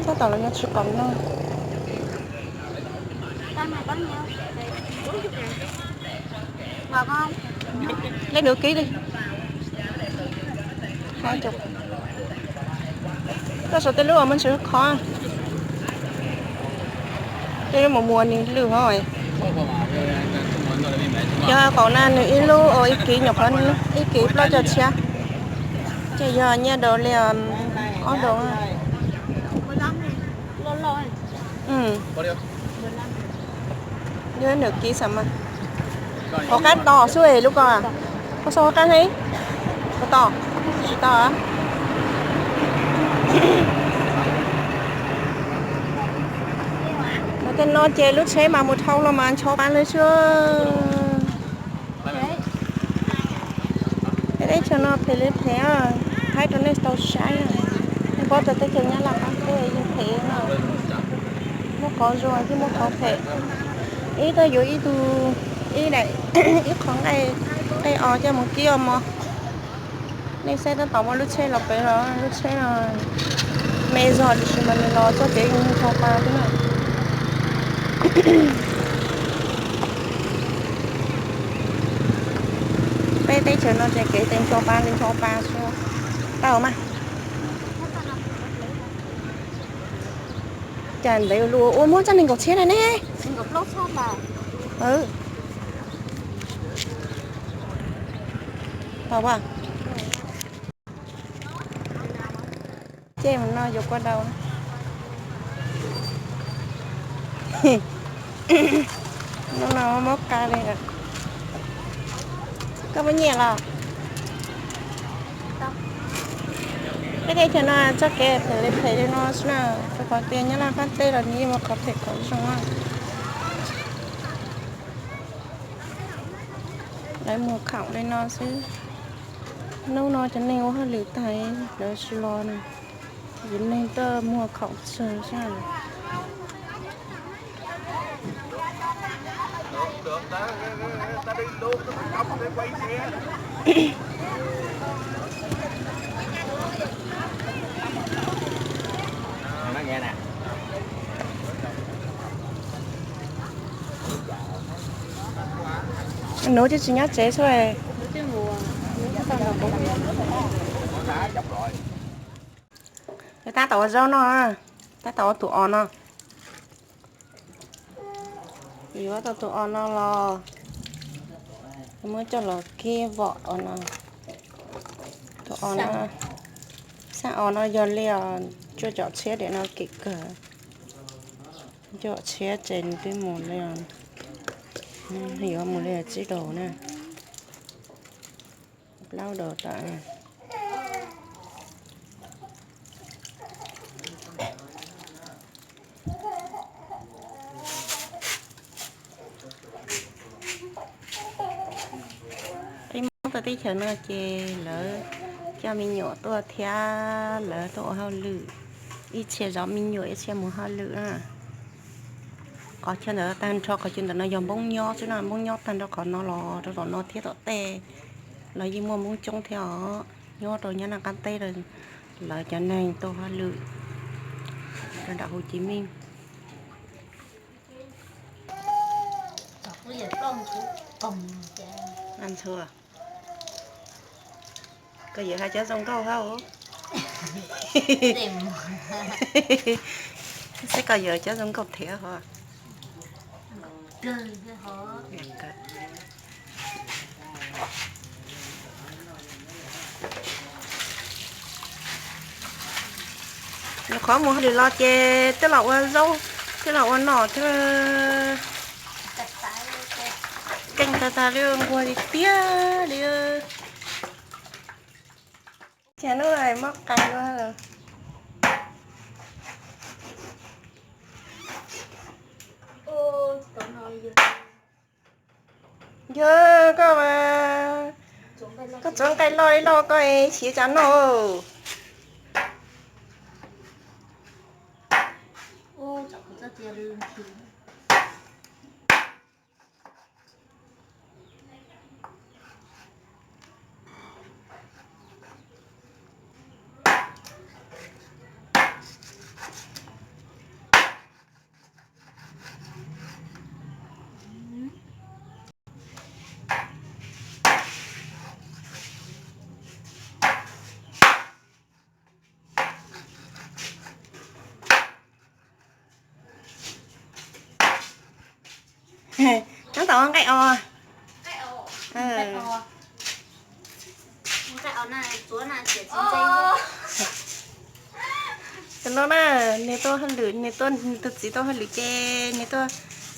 Tab tom los nyob tsis kaum no. Leej nws kib li. Koj sau tej lub uas muaj ntsis khov, tej lub mus muag nws lwj hov. Yog qaum na nws ib lub ua ib kib, nyuam qhuav ib kib plaub caug txhiab, ces yog nyiaj daus li ob daus. Yog nws kib xwb mas. Hauv qab to xwb lub ko. Koj xauj hauv qab ne. Puas to? Tsis to. Tej no ces lub tsheb mas mus dhau los mas ncho pa li xwb. Peb teb chaws no phem li phem, thaij rau nej tau saib. Nej paub tias teb chaws Nyab Laj qab teb yeej phem no, muaj qhov zoo thiab muaj qhov phem. Ib tug yuav ib tug, ib daim, ib qho nqaij, nqaij os coj mus kib os mog. Nej saib tab tom muaj lub tsheb los pem los, lub tsheb no me zog tiam sis mas nws los txoj kev ncho pa xwb na. Peb teb chaws no ces kev ces ncho pa li ncho pa xwb. Tau mas. Cas ntev lus ua muab txoj nees nkaum txhiab na ne. Tau. Ces mus no yuav kua daus. Hnub no mob qa li. Koj muaj nyiaj los? Peb teb chaws no txoj kev phem li phem li no xwb na, rau qhov tias Nyab Laj qab teb los nws yeej muaj qhov phem qhov zoo. Lawv muag khoom li no xwb. Hnub no cov neeg ua hauj lwm tag lawv tsis los na, cov neeg tuaj muag khoom tsawg xwb. Nub twb tsis nyob tsev xwb. Tab tom ua zaub no, tab tom ua tus os no. Yuav tau tus os no los muab coj los kib vom os no. Tus os no, xab os no yog li os, tsuas com tshiab diam no kim kawg. Tsuas tshiab ces nws twb mus li os, yuav mus li tsib daus na. Plaub daus tawm. Peb Hmoob tuaj teb chaws no ces lawv coj me nyuam tuaj thiab lawv tuaj ua hauj lwm, ib txhia zov me nyuam ib txhia mus hauj lwm na. Qhov chaw ntawm tag nrho qhov chaw ntawm no yog Hmoob nyob xwb na, Hmoob nyob tag nrho qhov no los rau tom no thiab tom tej los yeej muaj Hmoob coob thiab os. Nyob rau Nyab Laj qab teb, lawv cov neeg tuaj hauj lwm rau nram Hu Ci Meej. Ntxhua, koj yawm hais cov zoo nkauj hab. Saib koj yawm cov zoo nkauj thiab hos. Nyuam qhuav mus hauj lwm los ces twb los ua zaub, twb los ua no thiab. Keej tag tag li, nquag li tiag li. Cas hnub no mob qa dua lawm. Yog koj, koj txuav nqaij loj li loj koj siav cas noj. Nyob tau nqaij os. Tus no na, nws tuaj hauj lwm, nws tuaj, nws tus txiv tuaj hauj lwm ces nws tuaj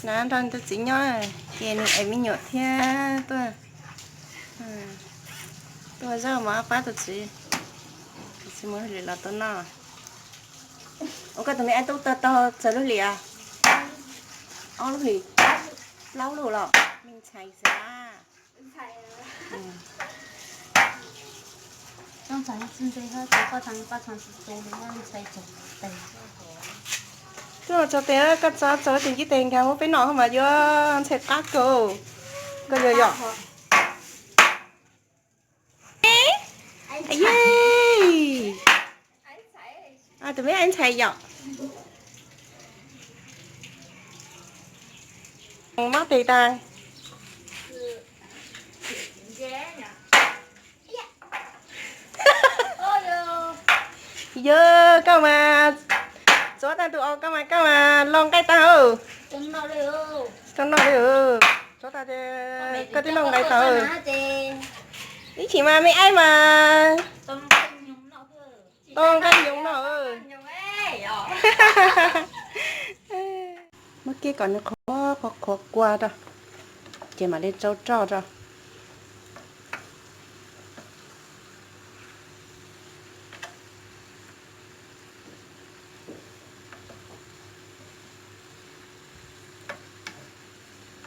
na nrog nws tus txiv nyob, ces nws ev me nyuam thiab tuaj, tuaj zaj mov pab tus txiv, tus txiv mus hauj lwm los tuaj noj. Ua koj tus me ab tub tau txog lub hlis, ob lub hlis, plaub lub los me ntxhais xwb. Tuaj txog tes koj txog txog tus ntsib tes nkag muab peb noj mas yuav ntxhais qab kawg, koj yog yom. Tus me ab ntxhais yom. Mob tes tas. Yog koj mas, txuav tag tus os koj mas, koj mas los nqaij tag. Koj noj li, txuav tag, koj twb noj nqaij tag. Ib chim mas me ab mas tau nqaij nyoos noj. Muab kiag kom nws qhuav qhuav qhuav kua rau, ces mam li tsau roj rau.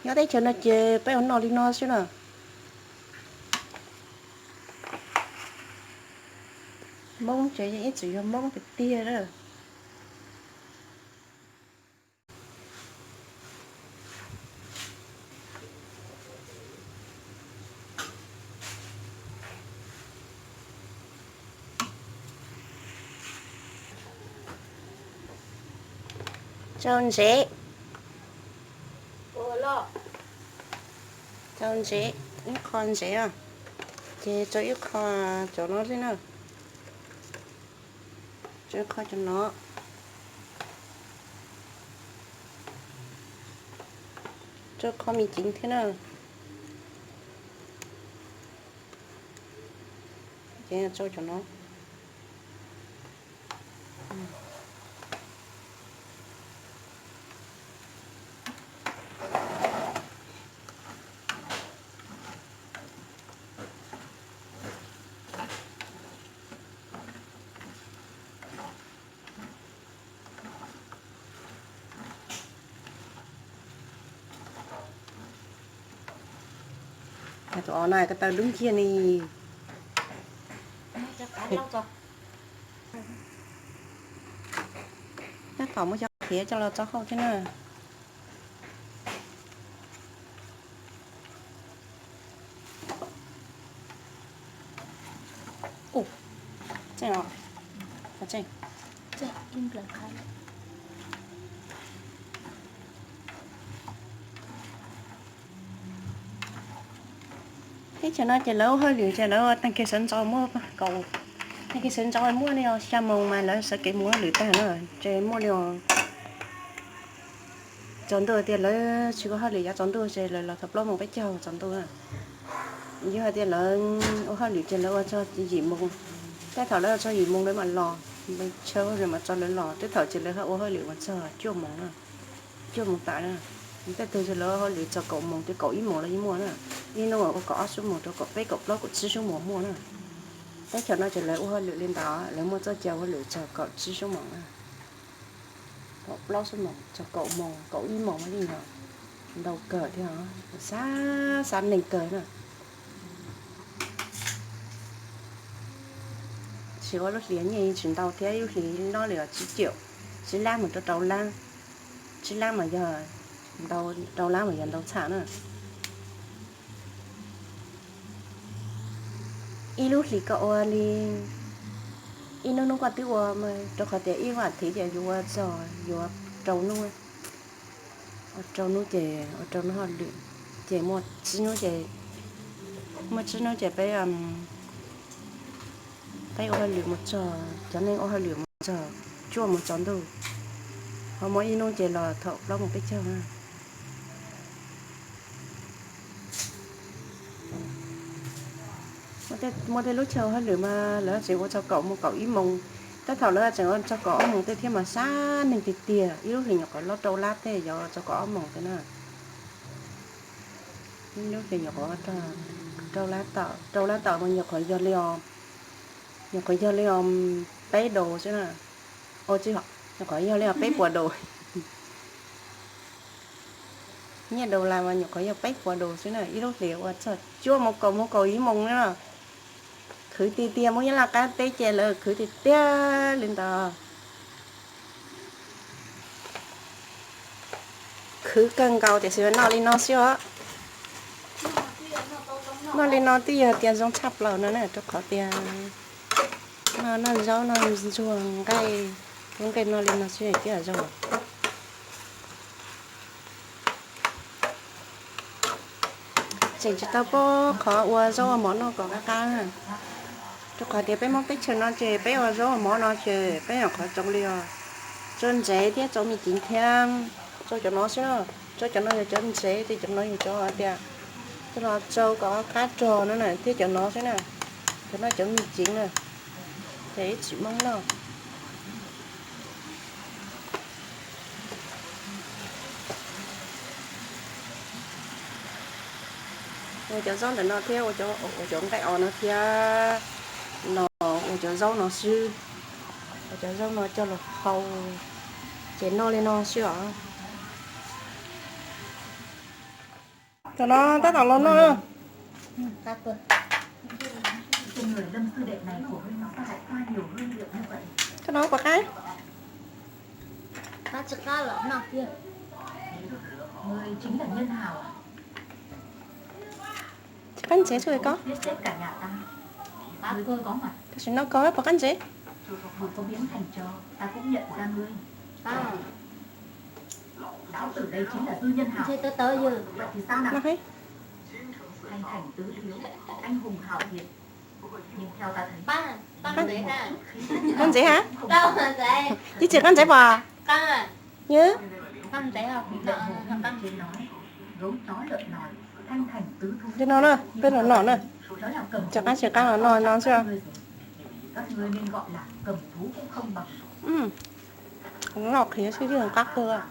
Nyob teb chaws no ces peb ua noj li no xwb na. Hmoob ces yeej ib txwm yog Hmoob tiag tiag na. Tsau ntsev, tsau ntsev, ib qho ntsev os, ces tsau ib qho cov no xwb na. Tsau ib qho cov no, tsau qho me ceev thiab na. Ces tsau cov no. Tus os no ko taw dub nciab ni. Tab tom muab cov qhiav coj los tso hauj thiab na. Teb chaws no ces lawv ua hauj lwm ces lawv ua tag kis sawv ntxov muaj kaum, tag kis sawv ntxov muaj li xya moos mas lawv sawv kev mus hauj lwm tag na. Ces muaj li tsaus ntuj tias lawv tsis ua hauj lwm yav tsaus ntuj ces lawv los thaum plaub moos peb caug tsaus ntuj na. Yog hais tias lawv ua hauj lwm ces lawv ua txog yim moos, tej thaum lawv ua txog yim moos lawv mam los, lawv chaw hauj lwm mam tso lawv los, tej thaum ces lawv ua hauj lwm mus txog cuaj moos na, cuaj moos tas na. Tej tug ces lawv ua hauj lwm txog kaum moos, twb kaum ib moos los yeej muaj na. Ib hnub ua kaum ob xuab moos rau kaum peb kaum plaub kaum tsib xuab moos muaj na. Teb chaws no ces lawv ua hauj lwm li ntawd, lawv muaj txoj cai ua hauj lwm txog kaum tsib xuab moos na. Kaum plaub xuab moos txog kaum moos, kaum ib moos mas yeej yog ntau kawg thiab, xav xav neeg kawg na. Tsis ua lub hlis nyiaj yeej tsis ntau thiab, ib lub hlis nyob li tsib caum, tsib lab mus rau rau lab, tsib lab mas yog ntau, rau lab mas yog ntau tshaj na. Ib lub hlis koj ua li ib hnub hnub koj twb ua, rau qhov tias ib vas thiv ces yuav ua txog yuav rau hnub, ua rau hnub ces ua rau hnub hauj lwm, ces muaj tsib hnub ces, muaj tsib hnub ces peb, peb ua hauj lwm mus txog, cov neeg ua hauj lwm mus txog cuaj moos tsaus ntuj, ho muaj ib hnub ces los thaum plaub moos peb caug na. Muaj tej lub chaw hauj lwm mas lawv tseem ua txog kaum moos kaum ib moos, tab thaum lawv tseem ua txog kaum ob moos tej thiab mas sab neeg tiag tiag, ib lub hlis nyuam qhuav loj rau lab tej, yog txog kaum ob moos tej na. Ib lub hlis nyuam qhuav rau lab tawm, rau lab tawm mas nyuam qhuav yog li os, nyuam qhuav yog li os peb daus xwb na. Nyuam qhuav yog li os peb puas daus. Nyiaj daus las mas nyuam qhuav yog peb puas daus xwb na, ib lub hlis ua txog cuaj moos kaum moos kaum ib moos na. Khwv tiag tiag, Hmoob Nyab Laj qab teb ces lawv khwv tiag tiag li ntawd. Khwv kawg nkaus tiam sis noj li no xwb os. Noj li no twb yog tias zoo tshaj plaws no na, rau qhov tias noj, noj zaub noj ntsuag nqaij, lub nqaij noj li no xwb twb yog zoo. Tseem tsis tau paub qhov ua zaub ua mov noj kom qab qab na, rau qhov tias peb Hmoob teb chaws no ces peb ua zaub ua mov no ces peb nyuam qhuav tsau li os, tsau ntsev thiab tsau me ceev thiab, tsau cov no xwb na. Tsau cov no yog cov ntsev, ces cov no yog cov tias coj los tsau kom qab rog no na, thiab cov no xwb na. Cov no cov me ceev na, ces ib tsis Hmoob noj. Ua cov zaub ntawm no thiab, ua cov nqaij os no thiab, no ua cov zaub no xwb, ua cov zaub no coj los hau, ces noj li no xwb os. Cov no tab tom los noj. Cov no puas qab? Tsis qab ntsev xwb koj? Tam sim no koj puas qab ntsev? Qab ntsev ha? Ib tsis qab ntsev puas? Yog li no na, peb los noj na, tsis qab tsis qab los noj no xwb. Noj qhiav xwb yeej qab kawg.